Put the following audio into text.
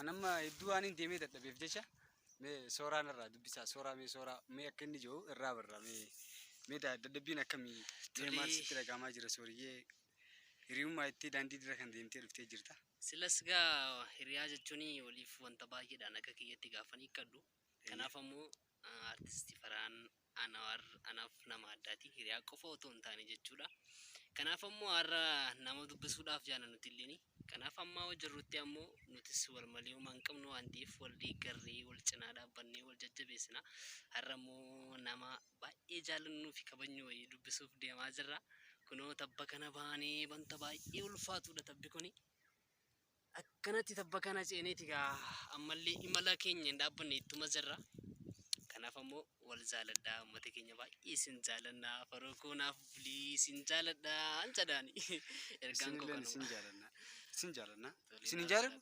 Anamma hedduu waan hin deemee dadhabeef jecha mee sooraan irraa dubbisaa, sooraa, mee sooraa, mee akka inni jiru irraa barra, mee mee dadhabbiin akkamii mee maal Tolee. Sitti dhaga'amaa jira sooriyyee, hiriyummaa itti daandii dira kan deemtee dhuftee jirta. Silas gaa hiriyaa jechuun waliif wanta baay'eedhaan akka kiyyatti gaafanii kadhu. Kanaaf ammoo artisti Farhaan Anwar anaaf nama addaati. Hiriyaa qofa otoo hin taane jechuudha. Kanaaf ammoo har'a nama dubbisuudhaaf jaala nuti illee. Kanaaf ammaa jirrutti ammoo nutis wal malee homaa hin qabnu waan ta'eef wal deeggarree, wal cinaa dhaabbannee, wal jajjabeessina. Har'a ammoo nama baay'ee jaallannuu fi kabajnu wayii dubbisuuf deemaa jirra. Kunoo tabba kana baanee, wanta baay'ee ulfaatudha tabbi kuni. Akkanatti tabba kana ceeneeti gaa ammallee imala keenya hin dhaabbanne, ittuma jirra. Kanaaf ammoo wal jaaladhaa, uummata keenya, baay'ee isin jaalannaa, faroo koo naaf bulii, isin jaaladhaa an jedhaani. Ergaan koo Isinilleen isin kanuma. jaalanna. Isin jaalanna. Tolee, Isin hin naaf jaalannu?